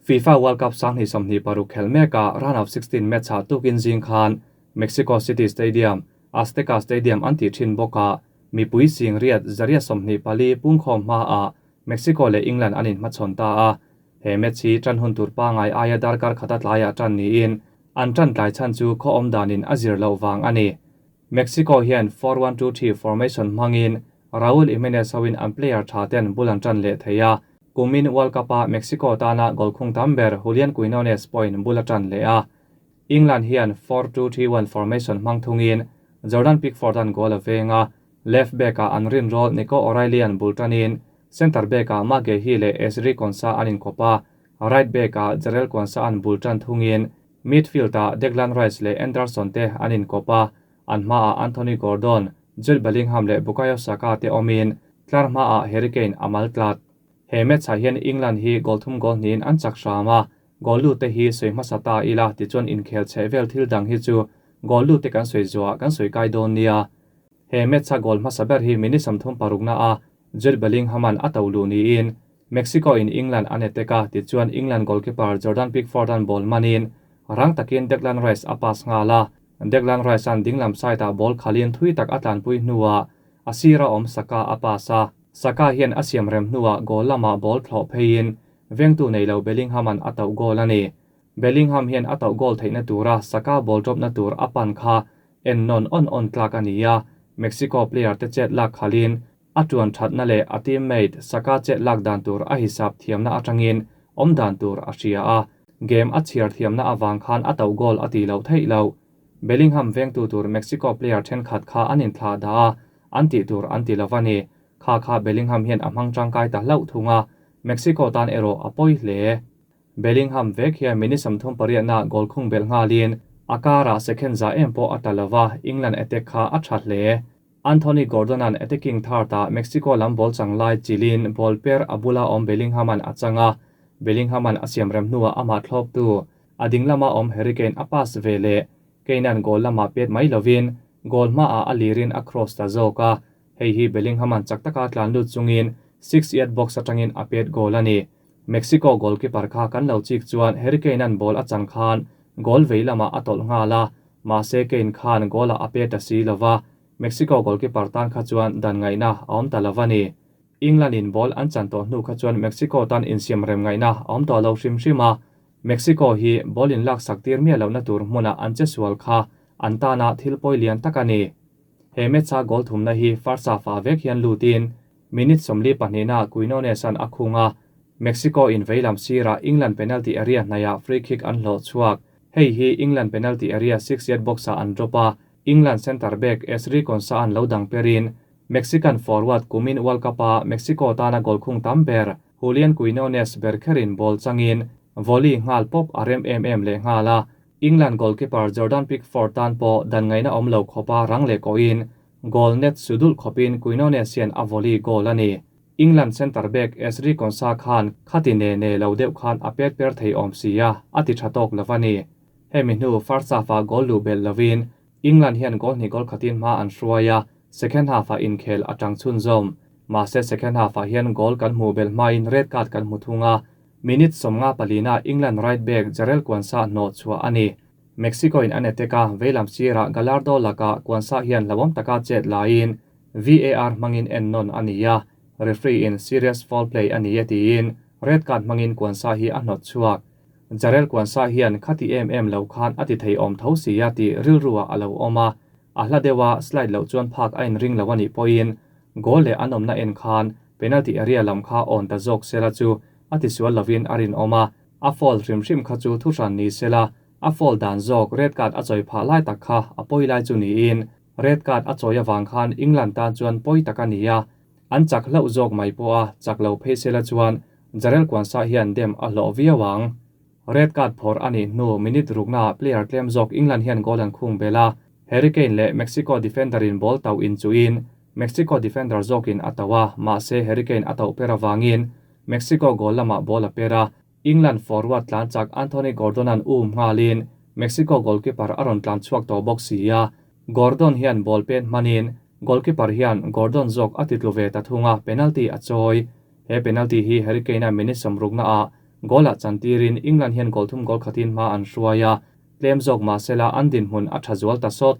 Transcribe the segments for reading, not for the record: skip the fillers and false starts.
FIFA World Cup 2026 khelh mekah round of 16 match ah tukin zing khan Mexico City Stadium, Azteca Stadium an tih thin bawkah mipui sing riat 124 pungkhawm hmaah Mexico leh England an inhmachhawn ta a. He match hi tan hun tur pangai aia darkar khata tlaiah tan niin an tan tlai chhan chu khaw awm danin a zir loh vang a ni. Mexico hian 4-1-2-3 formation hmangin Raul Jimenez hoin an player tha ten bul an tan leh thei a. Kumin World Cup-a Mexico tana goal khung tam ber Julian Quinones pawhin bul a tan leh a. England hian 4-2-3-1 formation hmang thungin Jordan Pickford an goal a veng a, left back-ah an rinrawl Nico O'Reilly an bul tanin centre back-ah Marc Guehi leh Ezri Konsa an inkawp a, right back-ah Jarell Quansah an bul tan thungin midfield-ah Declan Rice leh Anderson te an inkawp a, an hmaah Anthony Gordon, Jude Bellingham leh Bukayo Saka te awmin tlar hmaah Harry Kane a mal tlat. He match-ah hian England hi goal thum goal hnihin an chak hram a, goal lut te hi sawi hmasa ta ila tichuan inkhel chheh vel thil dang hi chu goal lut te kan sawi zuah kan sawi kai dawn nia. He match-a goal hmasa ber hi minute 36 a Jude Bellingham-a'n a to luh niin Mexico in England an attack a, tichuan England goalkeeper Jordan Pickford-a'n ball manin rang takin Declan Rice a pass nghal a. Declan Rice-a'n dinglam side-ah ball khalin thui tak a tlanpui hnuah a sira awm Saka a pass a. Saka hian a siam rem hnuah goal lamah ball thlawh pheiin vengtu nei lo Bellingham-a'n a tauh goal a ni. Bellingham hian a tauh goal theihna tura Saka ball drop na tur a pan kha en nawn on on tlak a ni a, Mexico player te chet lak khalin a tuan thatna leh a teammate Saka chet lak dan tur a hisap thiamna atangin awm dan tur a hria a, game a chhiar thiamna avang khan a tauh goal a ti loh theih loh. Bellingham vengtu tur Mexico player thenkhat kha an inthlah dah a, an tih tur an ti lo a ni. Kha kha Bellingham hian a hmang tangkai ta hlauh thung a, Mexico tan erawh a pawi hle. Bellingham vek hian minute 38 na goal khung belh nghalin a karah second za em pawh a tla lova, England attack kha a tha hle. Anthony Gordon-a'n attacking third-ah Mexico lam ball changlai chilin ball per a bula awm Bellingham-a'n a chang a, Bellingham-a'n a siam rem hnuah amah thlawptu a ding lama awm Harry Kane a pass ve leh. Kane-a'n goal lamah pet mai lovin goal hmaah a lirin a cross ta zawk a, hei hi Bellingham-a'n chak taka tlan lut chungin 6-yard box atangin a pet goal a ni. Mexico goalkeeper kha kan lo chik chuan Harry Kane-a'n ball a chan khan goal vei lamah a tawlh nghal a, mahse Kane khan goal-ah a pet ta si lova, Mexico goalkeeper tan kha chuan dan ngaihna a awm ta lova ni. England in ball an chan tawh hnu kha chuan Mexico tan insiam rem ngaihna a awm tawh lo hrim hrim a, Mexico hi ball in lak sak tir miah lohna tur hmunah an che sual kha an tana thil pawi lian tak a ni. He match-a goal thumna hi first half-ah vek hian lutin minute 42 na Quinones-a'n a khung a, Mexico in veilam sirah England penalty area hnaihah free kick an hlawh chhuak. Hei hi England penalty area 6-yard box-ah an drop a, England centre back Ezri Konsa-a'n lo dang perin Mexican forward kumin World Cup-a Mexico tana goal khung tam ber Julian Quinones ber kherin ball changin volley nghal pawp a rem em em leh nghal a, England goalkeeper Jordan Pickford tan pawh dan ngaihna awm lo khawpa rang leh koin goal net sudul khawpin Quinones hian a volley goal a ni. England centre back Ezri Konsa khan khati ne ne lo deuh khan a pet per thei awm si a, a ti tha tawk lova ni. Hemi hnu first half-ah goal lu belh lovin England hian goal hnih goal khatin hma an hruai a, second half-ah inkhel atang chhunzawm. Mahse second half-ah hian goal kan hmu belh hmain red card kan hmu thung a, minute 54 na England right back Jarell Quansah hnawh chhuah a ni. Mexico in an attack a, veilam sirah Gallardo laka Quansah hian hlauhawm taka chet laiin VAR hmangin en nawn a ni a, referee in serious foul play a ni e tiin red card hmangin Quansah hi a hnawt chhuak. Jarell Quansah hian khati em em lo khan a ti thei awm tho si a ti rilruah a lo awm a, a hla deuha slide loh chuan phak a inring lo a nih pawhin goal leh an awmna en khan penalty area lam kha awn ta zawk sela chu a ti sual lovin a rin awm a, a foul hrim hrim kha chu thuhran ni sela, a foul dan zawk red card a chawi phah lai tak kha a pawi lai chu niin red card a chawi awang khan England tan chuan pawi tak a ni a, an chak hlauh zawk mai pawh a chak lo phei sela chuan Jarell Quansah hian dem a hlawh viau ang. Red card phawr a nih hnu minute rukna player tlem zawk England hian goal an khung bel a, Harry Kane leh Mexico defender in ball tauh in chuin Mexico defender zawkin a tauh a, mahse Harry Kane a tauh per awangin Mexico goal lamah ball a per a, England forward tlan chak Anthony Gordon-a'n um nghalin Mexico goalkeeper a rawn tlan chhuak tawh bawk si a, Gordon hian ball pen hmanin goalkeeper hian Gordon zawk a titlu ve ta thung a, penalty a chawi. He penalty hi Harry Kane-a minute 60 na a. Goal-ah chantirin England hian goal thum goal khatin hma an hruai a, tlem zawk mahsela an dinhmun a tha zual ta sawt.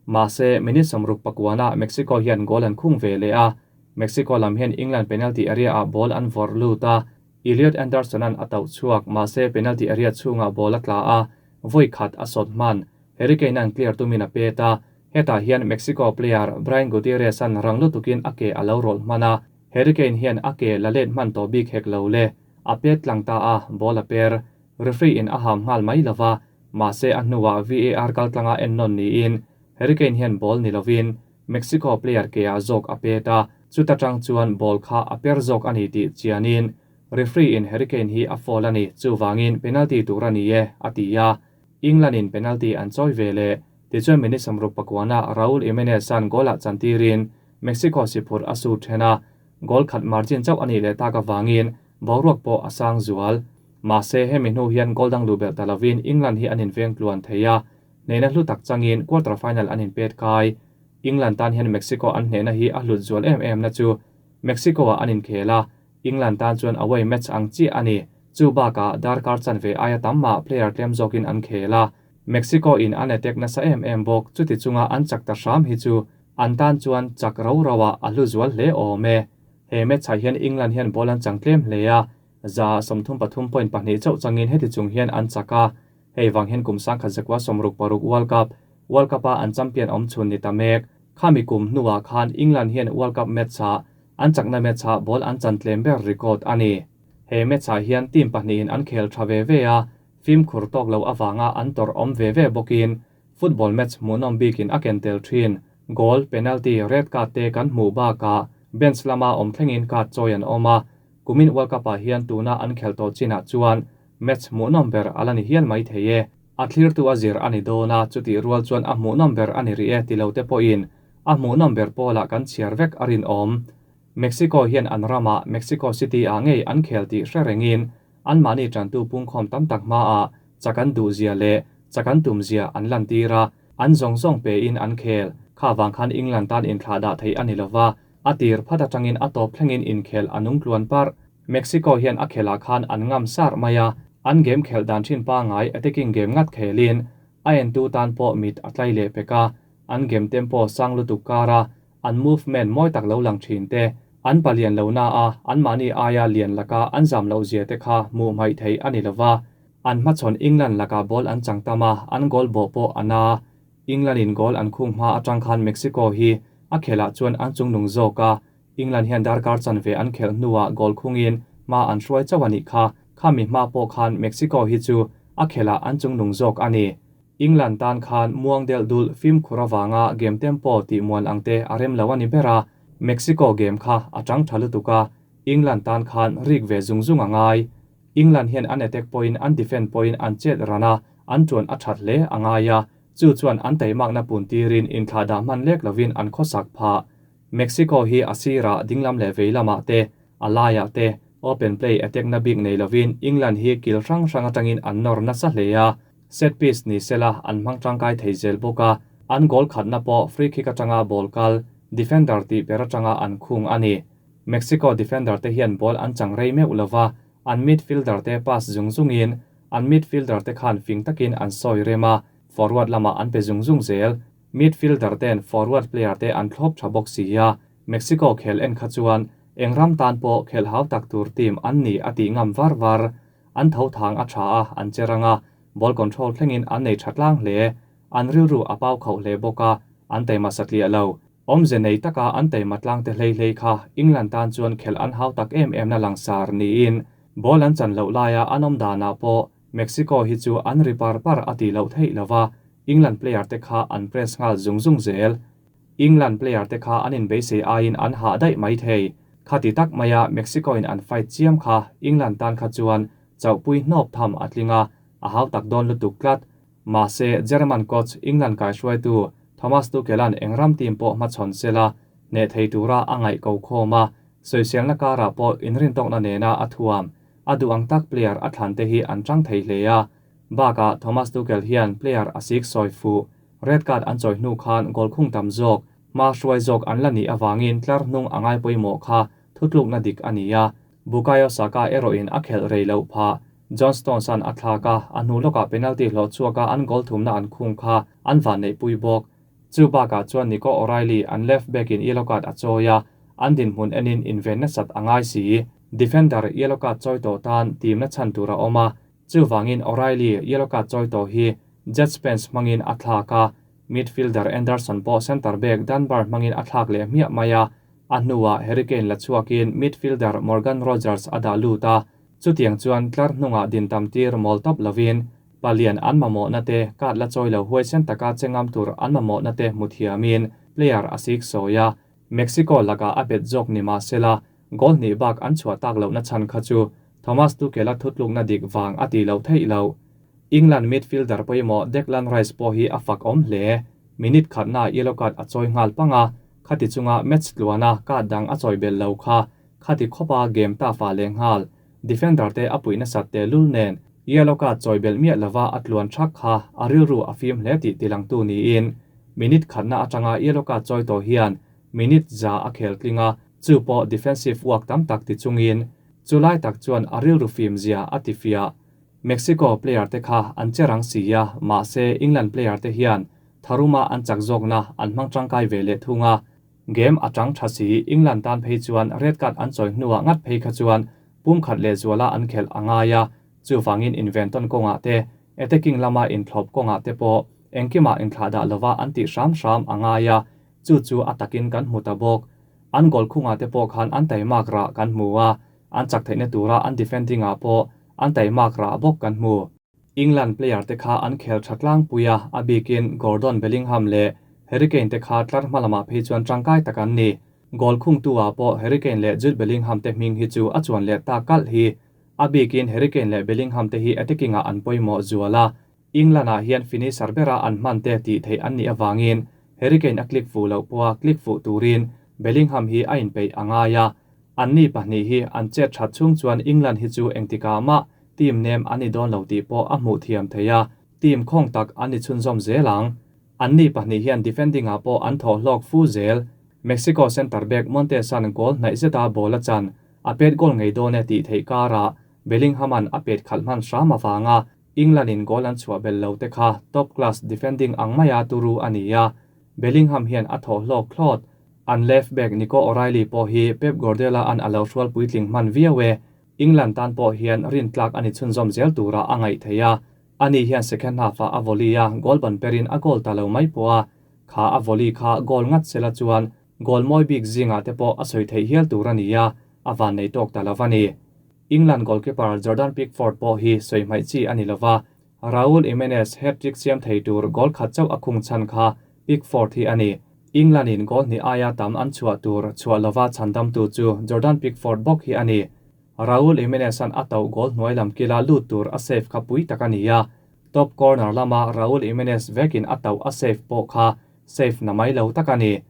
Mahse, minute 60 pakuanah Mexico hian goal an khung ve leh a, Mexico lam hian England penalty area-ah ball an vawrh lut a, Elliot Anderson-a'n a tauh chhuak, mahse penalty area chhungah ball a tla a, vawi khat a sawt hman. Harry Kane-a'n clear tumin a pet a, hetah hian Mexico player Brian Gutierrez-a'n rang lutukin a ke a lo rawlh hman a, Harry Kane hian a ke la let hman tawh bik hek lo le, a pet tlang ta a, ball a per. Referee in a ham nghal mai lova, mahse a hnuah VAR kal tlanga ennawn niin Harry Kane hian ball ni lovin Mexico player ke ah zawk a pet a, chuta tang chuan ball kha a per zawk a ni tih chianin referee in Harry Kane hi a foul a ni, chuvangin penalty tur a ni e, a ti a. England in penalty an chawi ve leh. Tichuan minute 69ah Raul Jimenez-a'n goal-ah chantirin Mexico si phurh a sut then a, goal khat margin chauh a nih leh tak avangin boruak pawh a sang zual. Mahse, hemi hnu hian goal dang luh belh ta lovin England hi an inveng tluan thei a, hnehna hlu tak changin quarter final an inpet kai. England tan hian Mexico an hnehna hi a hlut zual em em na chu Mexico-ah an inkhel a, England tan chuan away match ang chiah a ni. Chu bakah darkar chanve aia tam mah player tlem zawkin an khel a, Mexico in an attack nasa em em bawk, chuti chunga an chak ta hram hi chu an tan chuan chak ro ro ah a hlu zual hle awm e. He match ah hian England hian ball an chang tlem hle a, 33.2 chauh changin heti chung hian an chak a, hei vang hian kum 1966 World Cup, World Cup a an champion awm chhun ni ta mek. Khami kum hnuah khan England hian World Cup match ah an chakna match ah ball an chan tlem ber record a ni. He match ah hian team pahnihin an khel tha ve ve a, fimkhur tawk lo avanga an tawrh awm ve ve bawkin football match hmuhnawm bikin a ken tel thin. Goal, penalty, red card te kan hmuh bakah bench lama awm thlengin card chawi an awm a, kumin World Cup ah hian tuna an khel tawh chinah chuan match hmuhnawm ber a la ni hial mai thei e. A thlirtu a zir a ni dawn a, chutih rual chuan a hmuhnawm ber a ni rih e ti lo te pawhin a hmuhnawm ber pawlah kan chhiar vek a rinawm. Mexico hian an ramah Mexico City ah ngei an khel tih hre rengin anmahni tantu pungkhawm tam tak hmaah chak an duh zia leh chak an tum zia an lantir a, an zawng zawng pein an khel. Kha vang khan England tan inthlah dah theih a ni lova, a tir phat atangin a tawp thlengin inkhel a nung tluan parh. Mexico hian a khelah khan an ngam sar mai a, an game khelh dan thin pangai attacking game ngat khelin a entu tan pawh mit a tlai leh pek a, an game tempo sang lutuk kara an movement mawi tak lo lang thin te, an palian lo na a, anmahni aia lian laka an zam loh zia te kha hmuh hmaih theih a ni lova. An hmachhawn England lakah ball an chang tam a, an goal bawh pawh a na. England in goal an khung hma atang khan Mexico hi a khelah chuan an chungnung zawk a, England hian darkar chanve an khelh hnuah goal khungin hma an hruai chauh a nih kha. Khami hma pawh khan Mexico hi chu a khelah an chungnung zawk a ni. England tan khan muang delh dulh fimkhur avanga game tempo tih muan ang te a rem lo a ni ber a, Mexico game kha a tang tha lutuk a, England tan khan rik ve zung zung a ngai. England hian an attack pawhin an defend pawhin an chet ran a, an tuan a that hle a ngai a, chu chuan an taimakna pun tirin inthlah dah hman lek lovin an khawsak phah. Mexico hi a sirah dinglam leh vei lamah te, a laiah te open play attack na bik nei lovin England hi kil hrang hrang atangin an nawr nasa hle a, set piece ni sela an hmang tangkai thei zel bawk a, an goal khatna pawh free kick atanga ball kal, defender tih ber atanga an khung a ni. Mexico defender te hian ball an chang rei meuh lova, an midfielder te pass zung zungin an midfielder te khan fing takin an sawi rem a, forward lamah an pe zung zung zel. Midfielder ten forward player te an thlawp tha bawk si a, Mexico khel en kha chuan eng ram tan pawh khel hau tak tur team an ni a tih ngam var var. An tho thang a tha a, an che rang a, ball control thlengin an nei tha tlang hle. An rilru a pau khauh hle bawk a, an taima satliah lo. Awmze nei taka an taima tlang te hlei hlei kha England tan chuan khelh an hau tak em em na langsar niin ball an chan loh laia an awm danah pawh Mexico hi chu an ri par par a tih loh theih lova, England player te kha an press nghal zung zung zel. England player te kha an inbeisei aiin an hah daih mai thei. Khati tak maia Mexico in an fight chiam kha England tan kha chuan chauhpui hnawp tham a tling a, a hau tak dawn lutuk tlat. Mahse, German coach England kaihruaitu Thomas Tuchel-a'n eng ram team pawh hmachhawn sela hneh thei tura a ngaih ko khawm a, sawiselna karah pawh inrintawkna nena a thuam. A duh ang tak player a thlan te hi an tang thei hle a. Bakah Thomas Tuchel hian player a sik sawi fuh. Red card an chawi hnu khan goal khung tam zawk, hma hruai zawk an la nih avangin tlar hnung a ngai pawimawh kha thutlukna dik a ni a. Bukayo Saka erawhin a khelh rei loh phah. John Stones-a'n a thlak a, a hnu lawkah penalty hlawh chhuaka an goal thumna an khung kha an vanneihpui bawk. Chu bakah chuan Nico O'Reilly an left back-in yellow card a chawi a, an dinhmun enin inven nasat a ngai si. Defender yellow card chawi tawh tan team-na chhan tur a awm a, chuvangin O'Reilly yellow card chawi tawh hi Djed Spence hmangin a thlak a, midfielder Anderson pawh centre back Dunbar hmangin a thlak leh hmiah mai a, a hnuah Harry Kane la chhuakin midfielder Morgan Rogers a dah lut a, chutiang chuan tlar hnungah din tam tir mawl tawp lovin palian an mamawhna te card la chawi lo huaisen taka che ngam tur an mamawhna te hmu thiamin player a sik sawi a, Mexico lakah a bet zawk ni mah sela goal hnih bak an chhuah tak lohna chhan kha chu Thomas Tuchel-a thutlukna dik vang a tih loh theih loh. England midfielder pawimawh Declan Rice pawh hi a fak awm hle. Minute khatnaah yellow card a chawi nghal pang a, khati chunga match tluana card dang a chawi belh lo kha khati khawpa game ta fah leh nghal. Defender te a puih nasat tehlul nen yellow card chawi belh miah lova a tluan thak kha a rilru a fim hle tih tilangtu niin minute khatna atanga yellow card chawi tawh hian minute za a khel tling a, chu pawh defensive work tam tak ti chungin chu lai tak chuan a rilru fim zia a ti fiah. Mexico player te kha an che rang si a, mahse England player te hian tharuma an chak zawkna an hmang tangkai ve leh thung a. Game a tang tha si, England tan phei chuan red card an chawi hnuah ngat phei kha chuan pum khat leh zuala an khelh a ngai a, chuvangin inventon kawngah te, attacking lama inthlawp kawngah te pawh engkimah inthlahdah lova an tih hram hram a ngai a, chu chu a takin kan hmu ta bawk. An goal khungah te pawh khan an taimak rah kan hmu a, An chak theihna tura an defending ah pawh an taimak rah bawk kan hmu. England player te kha an khel tha tlangpui a, a bikin Gordon Bellingham leh Harry Kane te kha tlar hma lamah phei chuan tangkai tak an ni. Goal khungtu ah pawh Harry Kane leh Jude Bellingham te hming hi chu a chuan leh ta kalh hi. A bikin Harry Kane leh Bellingham te hi attacking ah an pawimawh zual a. England ah hian finisher bera an hman te tih theih an nih avangin Harry Kane a click fuh loh pawha click fuh turin Bellingham hi a inpeih a ngai a. Anni pahnih hi an chet that chhung chuan England hi chu engtikah mah team nem an ni dawn lo tih pawh a hmuh thiam thei a, team khawng tak an ni chhunzawm zel ang. Anni pahnih hian defending ah pawh an thawh hlawk fu zel. Mexico centre back Montes-a'n goal hnaih zeta ball a chan, a pet goal ngei dawn e tih theih karah Bellingham-a'n a pet khalh hman hram avanga England in goal an chhuah belh lo te kha top class defending ang maia turu a ni a, Bellingham hian a thawh hlawk thlawt. An left back Nico O'Reilly pawh hi Pep Guardiola an a lo hrual puitling hman viau e. England tan pawh hian rintlak a ni chhunzawm zel tura a ngaih theih a. Ani hian second half ah a volley a, goal ban perin a goal ta lo mai pawh a. Kha a volley kha goal ngat sela chuan goal mawi bik zingah te pawh a sawi theih hial tur a ni a, a vannei tawk ta lo a ni. England goalkeeper Jordan Pickford pawh hi sawi hmaih chi a ni lo va, Raul Jimenez hat-trick siam thei tur goal khat chauh a khung chhan kha Pickford hi a ni. England in goal hnih aia tam an chhuah tur chhuah lova chhandamtu chu Jordan Pickford bawk hi a ni. Raul Jimenez-a'n a tauh goal hnuai lam kila lut tur a save kha pui tak a ni a, top corner lama Raul Jimenez vekin a tauh a save pawh kha save na mai lo tak a ni.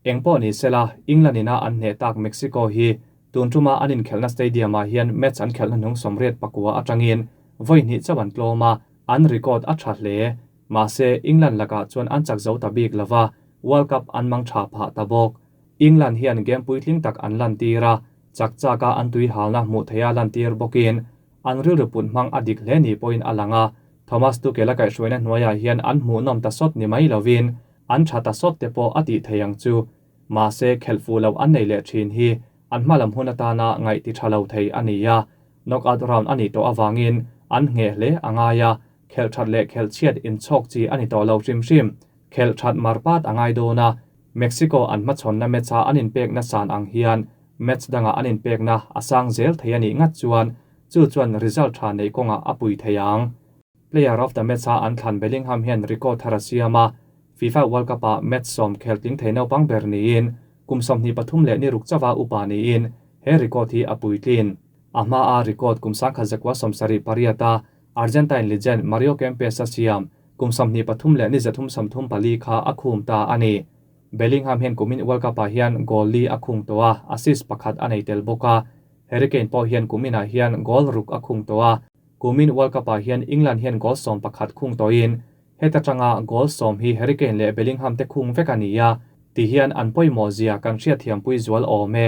Eng pawh ni sela, England ina an hneh tak Mexico hi tun tuma an inkhelhna stadium-ah hian match an khelhna hnung 84 atangin vawi hnih chauh an tlawm a, an record a tha hle. Mahse, England lakah chuan an chak zo ta bik lova, World Cup an mang tha phah ta bawk. England hian game puitling tak an lantir a, chak chaka an tui halna hmuh theiha lantir bawkin an rilru put hmang a dik hle ni pawhin a lang a, Thomas Tuchel-a kaihhruaina hnuaiah hian an hmuhnawm ta sawt ni mai lovin An tha ta sawt te pawh a tih thei ang chu. Mahse, khelh fuh loh an nei leh thin hi an hmalam hun atana ngaih ti tha lo thei a ni a. Knockout round a nih tawh avangin an ngheh hle a ngai a, khelh that leh khelh chhiat inchhawk chi a ni tawh lo hrim hrim. Khelh that mar pat a ngai dawn a, Mexico an hmachhawnna match-a an inpekna san ang hian match dangah an inpekna a sang zel thei a nih ngat chuan chu chuan result tha neih kawngah a pui thei ang. Player of the Match-a an thlan Bellingham hian record thar a siam a, FIFA World Cup-ah match sawm khel tling thei naupang ber niin kum 23 leh ni ruk chauha upa niin he record hi a puitlin. A hmaa record kum 1978-a Argentine legend Mario Kempes a siam kum 23 leh ni 334 kha a khum ta a ni. Bellingham hian kumin World Cup-ah hian goal li a khung tawh a, assist pakhat a nei tel bawk a. Harry Kane pawh hian kuminah hian goal ruk a khung tawh a, Kumin World Cup-ah hian England hian goal 11 khung tawhin heta tanga goal sawm hi Harry Kane leh Bellingham te khung vek a ni a, ti hian an pawimawh zia kan hriatthiampui zual awm e.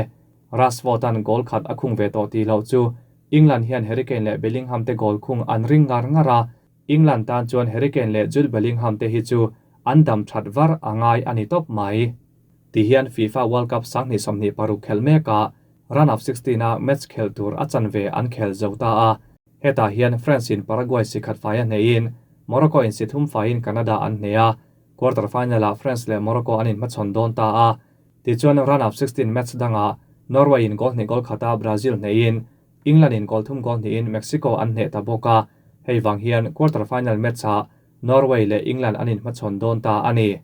Rashford-a'n goal khat a khung ve tawh tih loh chu England hian Harry Kane leh Bellingham te goal khung an ring ngar ngar a, England tan chuan Harry Kane leh Jude Bellingham te hi chu an dam that var a ngai a ni tawp mai. Ti hian FIFA World Cup 2026 khelh mekah Round of 16 a match khelh tur a chanve an khel zo ta a. Hetah hian France in Paraguay si khat fai a hneihin Morocco in si thum faiin Canada an hneh a, quarter final ah France leh Morocco an inhmachhawn dawn ta a. Tichuan Round of 16 match dangah Norway in goal hnih goal khata Brazil hneihin England in goal thum goal hnihin Mexico an hneh ta bawk a, hei vang hian quarter final match ah Norway leh England an inhmachhawn dawn ta a ni.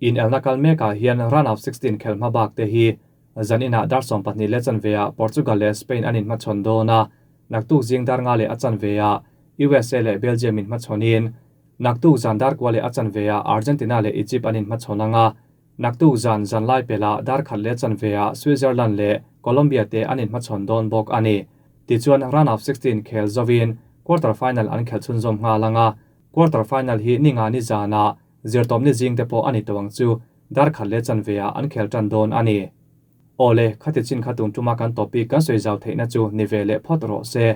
Inelna kal mekah hian Round of 16 khelh hma bak te hi zan inah dar 12 leh chanve ah Portugal leh Spain an inhmachhawn dawn a, naktuk zing dar nga leh a chanve ah USA leh Belgium inhmachhawnin, naktuk zan dar kua leh a chanve ah Argentina leh Egypt an inhmachhawn ang a, naktuk zan zan lai pelah dar khat leh chanve ah Switzerland leh Colombia te an inhmachhawn dawn bawk a ni. Tichuan Round of 16 khel zovin quarter final an khelh chhunzawm nghal ang a, quarter final hi ni nga ni zanah zirtawpni zing te pawh a ni tawh ang chu, dar khat leh chanve ah an khel tan dawn a ni. Awle, khati chin kha tun tuma kan topic kan sawi zau theihna chu ni ve leh phawt rawh se.